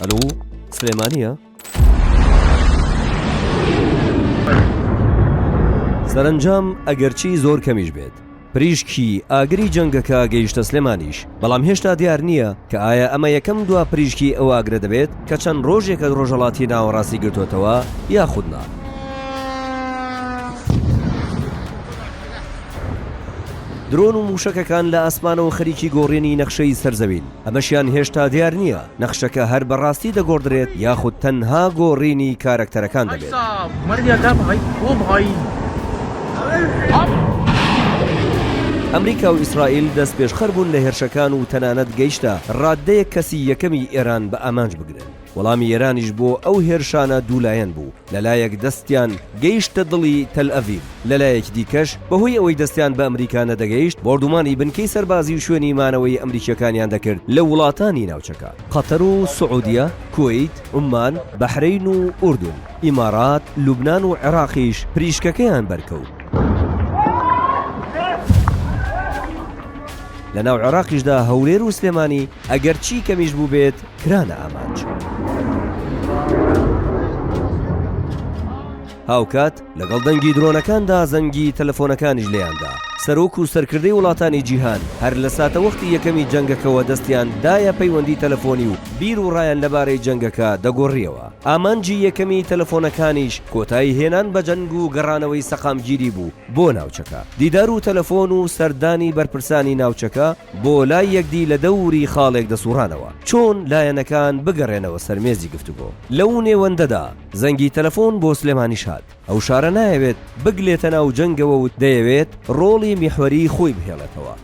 ئەلو سلێمانییە؟ سەرەنجام ئەگەرچی زۆر کەمیش بێت، پریشکی ئاگری جەنگەکە گەیشتە سلێمانیش، بەڵام هێشتا دیار نییە کە ئایا ئەمە یەکەم دوا پریشکی ئەو ئاگرە دەبێت کە چەند ڕۆژێکە ڕۆژهەڵاتی ناوەڕاستی گرتۆتەوە یاخود نا. درۆن و مووشەکەکان لە ئاسمانەوە خەریکی گۆڕینی نەخشەی سەر زەوین، ئەمەشیان هێشتا دیار نییە نەخشەکە هەر بە ڕاستی دەگۆڕدرێت یاخود تەنها گۆڕینی کارەکتەرەکان دەبێت. ئەمریکا و ئیسرائیل دەستپێشخەر بوون لە هێرشەکان و تەنانەت گەیشتە ڕاددەیەک کەسی یەکەمی ئێران بە ئامانج بگرن. وەڵامی ئێرانیش بۆ ئەو هێرشانە دوولایەن بوو، لەلایەک دەستیان گەیشتە دڵی تەلئەڤیڤ، لەلایەکی دیکەش بەهۆی ئەوەی دەستیان بە ئەمریکا نەدەگەیشت، بۆردومانی بنکەی سەربازی و شوێنی مانەوەی ئەمریکییەکانیان دەکرد لە وڵاتانی ناوچەکە، قەتەر و سعودیە، کوەیت، عوممان، بەحرەین و ئوردون، ئیمارات، لوبنان و عێراقیش پریشکەکەیان بەرکەوت. لەناو عێراقیشدا هەولێر و سلێمانی ئەگەرچی کەمیش بووبێت کرانە ئامانج. هاوکات لەگەڵ دەنگی درۆنەکاندا زەنگی تەلەفۆنەکانیش لێیاندا، سەرۆک و سەرکردەی وڵاتانی جیهان هەر لە ساتەوەختی یەکەمی جەنگەکەوە دەستیان دایە پەیوەندی تەلەفۆنی و بیر و ڕایان لەبارەی جەنگەکە دەگۆڕیەوە. ئامانجی یەکەمی تەلەفۆنەکانیش کۆتایی هێنان بە جەنگ و گەڕانەوەی سەقامگیری بوو بۆ ناوچەکە. دیدار و تەلەفۆن و سەردانی بەرپرسانی ناوچەکە بۆ لای یەکدی لە دەوری خاڵێک دەسوڕانەوە، چۆن لایەنەکان بگەڕێنەوە سەر مێزی گفتوگۆ. لەو نێوەندەدا زەنگی تەلەفۆن بۆ سلێمانیش هات. ئەو شارە نایەوێت بگلێتە ناو جەنگەوە و دەیەوێت ڕۆڵی میحوەریی خۆی بهێڵێتەوە.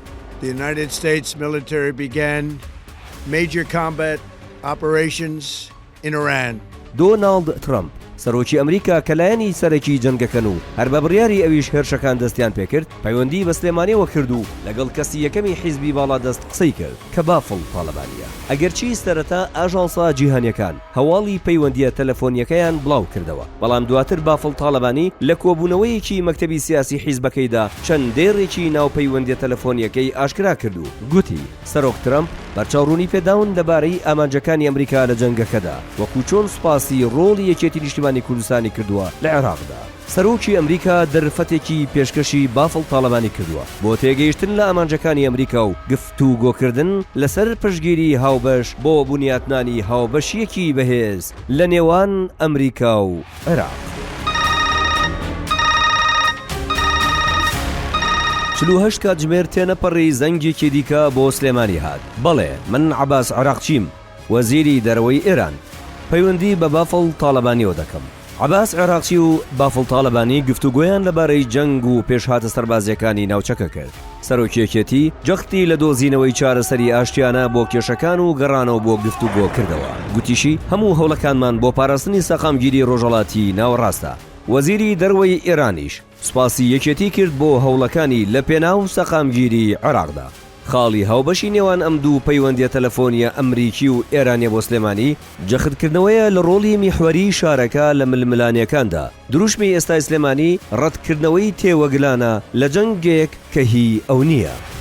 The United States military began major combat operations in Iran. دۆناڵد ترەمپ، سەرۆکی ئەمریکا کە لایەنی سەرەکی جەنگەکەن و هەر بە بڕیاری ئەویش هێرشەکان دەستیان پێکرد، پەیوەندیی بە سلێمانییەوە کرد و لەگەڵ کەسی یەکەمی حیزبی باڵادەست قسەی کرد کە بافڵ تاڵەبانییە. ئەگەرچی سەرەتا ئاژانسە جیهانییەکان هەواڵی پەیوەندییە تەلەفۆنییەکەیان بڵاوکردەوە، بەڵام دواتر بافڵ تاڵەبانی لە کۆبوونەوەیەکی مەکتەبی سیاسی حیزبەکەیدا چەند دێڕێکی ناو پەیوەندییە تەلەفۆنییەکەی ئاشکرا کرد و گوتی، سەرۆک ترەمپ بەرچاوڕوونی پێداون لەبارەی ئامانجەکانی ئەمریکا لە جەنگەکەدا، وەکو چۆن سوپاسی ڕۆڵی یەکێتی نیشتیمانی کوردستانی کردووە لە عێراقدا. سەرۆکی ئەمریکا دەرفەتێکی پێشکەشی بافڵ تاڵەبانی کردووە بۆ تێگەیشتن لە ئامانجەکانی ئەمریکا و گفتوگۆکردن لەسەر پشتگیری هاوبەش بۆ بونیاتنانی هاوبەشییەکی بەهێز لە نێوان ئەمریکا و عێراق. 48 کاتژمێر تێنەپەڕی زەنگێکی دیکە بۆ سلێمانی هات، بەڵێ من عەباس عێراقچیم، وەزیری دەرەوەی ئێران، پەیوەندی بە بافڵ تاڵەبانیەوە دەکەم. عەباس عێراقچی و بافڵ تاڵەبانی گفتوگۆیان لەبارەی جەنگ و پێشهاتە سەربازییەکانی ناوچەکە کرد. سەرۆکی یەکێتی جەختی لە دۆزینەوەی چارەسەری ئاشتیانە بۆ کێشەکان و گەڕانەوە بۆ گفتوگۆ کردەوە، گوتیشی، هەموو هەوڵەکانمان بۆ پاراستنی سەقامگیری ڕۆژهەڵاتی ناوەڕاستە. وەزیری دەرەوەی ئێرانیش سوپاسی یەکێتی کرد بۆ هەوڵەکانی لە پێناو سەقامگیری عێراقدا. خاڵی هاوبەشی نێوان ئەم دوو پەیوەندییە تەلەفۆنییە ئەمریکی و ئێرانییە بۆ سلێمانی، جەختکردنەوەیە لە ڕۆڵی میحوەریی شارەکە لە ململانێکاندا. دروشمی ئێستای سلێمانی ڕەتکردنەوەی تێوەگلانە لە جەنگێک کە هی ئەو نییە.